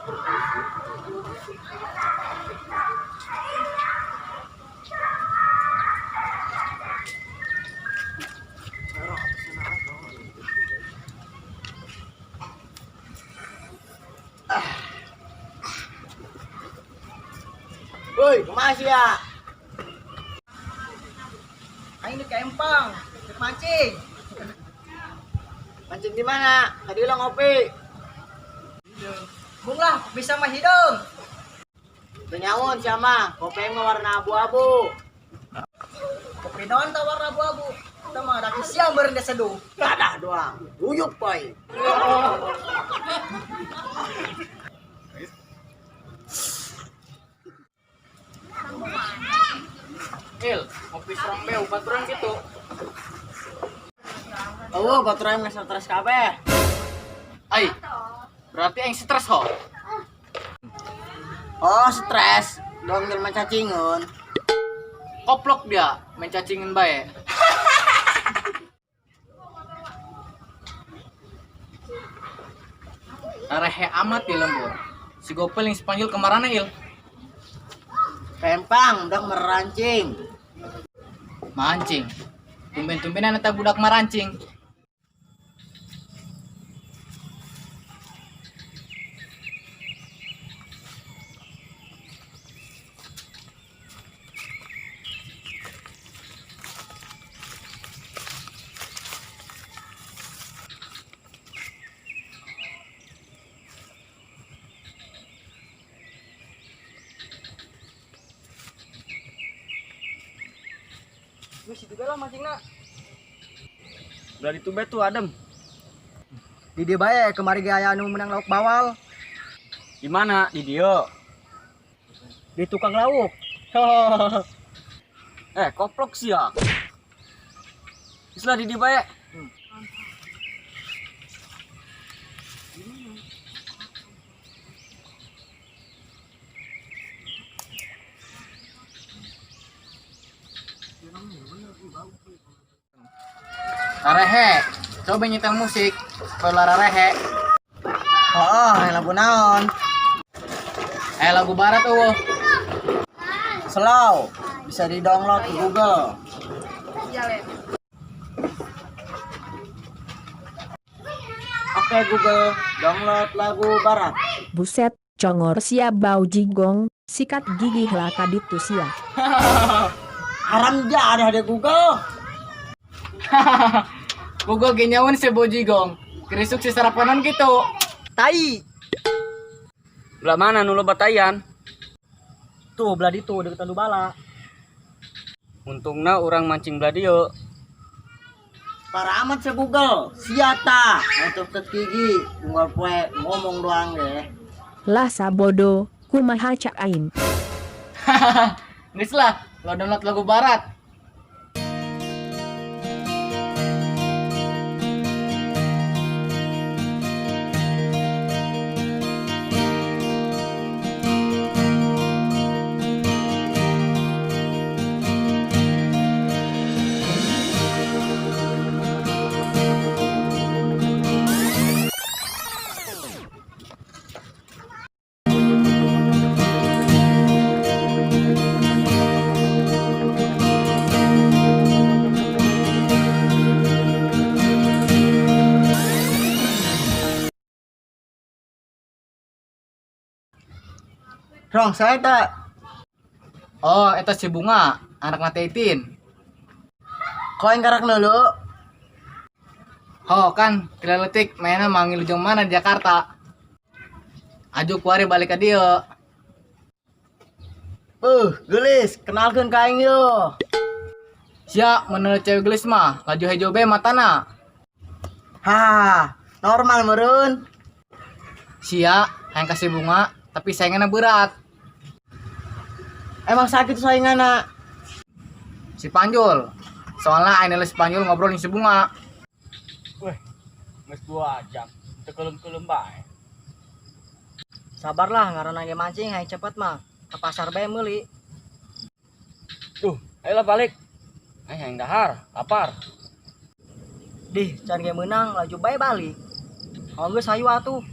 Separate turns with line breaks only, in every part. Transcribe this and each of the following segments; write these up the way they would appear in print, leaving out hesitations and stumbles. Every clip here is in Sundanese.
Woi, kumaha sia?
Aing di Empang, rek mancing.
Mancing di mana? Tadi lah ngopi.
Bung lah, bisa mah hideung.
Teu nyaun sia mah, kopi mah warna abu-abu.
Kopi naon tah warna abu-abu? Eta mah daki siang beureun geus seduh.
Dadah doang. Guyup poy.
Il, ngopi serang beu baturan gitu.
Oh, baturan geus stres kabeh.
Ai. Berarti aing stres ho.
Oh, stres. Dong jelema cacingun.
Koplok dia, main cacingin bae. Rehe amat di lembur. Si Gopel yang sepanjil kemarana il.
Empang, udah merancing.
Mancing. Tumben-tumbenan eta budak marancing.
Geus situ lah mancingna.
Udah ditubet tuh adem.
Di dieu bae kemari ge aya anu menang lauk bawal.
Di mana? Di dieu.
Di tukang lauk.
Eh, koplok sih ya. Geus lah di dieu bae.
Rehe. Coba nyetel musik. Kalau rehe.
Oh, lagu naon?
Eh lagu barat eueuh.
Slow. Bisa di-download di Google. Oke Google, download lagu barat.
Buset, congor sia bau jigong, sikat gigi lah kaditu sia.
Haram jadah ada Google.
Google ge nyaun si bojigong. Kerisuk si sarapanan gitu.
Tai.
Belah mana nu loba taian?
Tuh belah ditu deukeut tandu bala.
Untungna urang mancing belah dieu.
Parah amat si Google. Siata. Untuk ke gigi, unggal poe ngomong doang deh.
Lah sabodo, kumaha cak aing.
Geus lah, lo download lagu barat.
Rong, saya tak.
Oh, eta si Bunga, anak Itin.
Kau yang karak dulu.
Oh kan, tidak letik mainnya manggil ujung mana di Jakarta. Aju kuari balik ke dia.
Gelis, kenalkan ka aing yo.
Sia, menurut cewek gelis mah, laju hejo be matana.
Hah, normal meureun.
Sia, yang kasih bunga, tapi saingannya berat.
Emang sakit sainganna.
Si Panjul. Soalnya aing si Panjul ngobrol si bunga.
Weh, geus 2 jam. Teu keulem-keulem bae.
Sabarlah ngaranna ge mancing hayang cepet mah. Ke pasar bae meuli.
Duh, ayolah balik. Aing hayang dahar, lapar.
Dih, can ge meunang laju bae balik. Oh geus hayu atuh.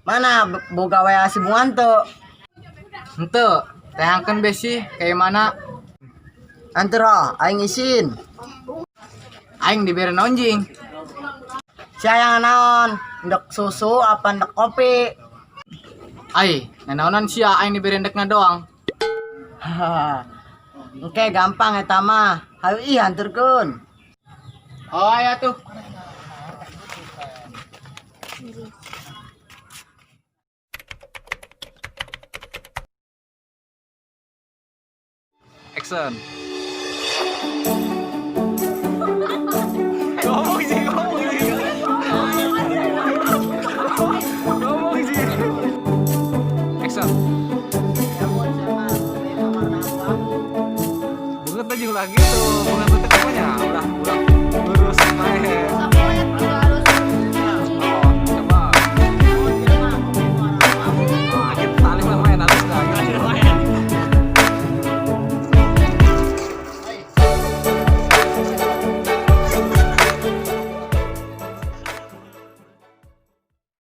Mana boga WA si Bungan tuh?
Henteu, teangkeun besi kayak mana?
Antur oh, aing isin.
Aing dibere naon jing?
Sia yang naon? Ndek susu apa ndek kopi?
Ai, nanaonan sia aing dibere ndekna doang.
Oke, gampang eta mah. Hayu ih anturkeun.
Oh, aya tuh.
Action. Ngomong sih, ngomong sih. Ngomong sih. Action. Banget aja ulah gitu. Banget teh apanya? Ulah ulah lurus main.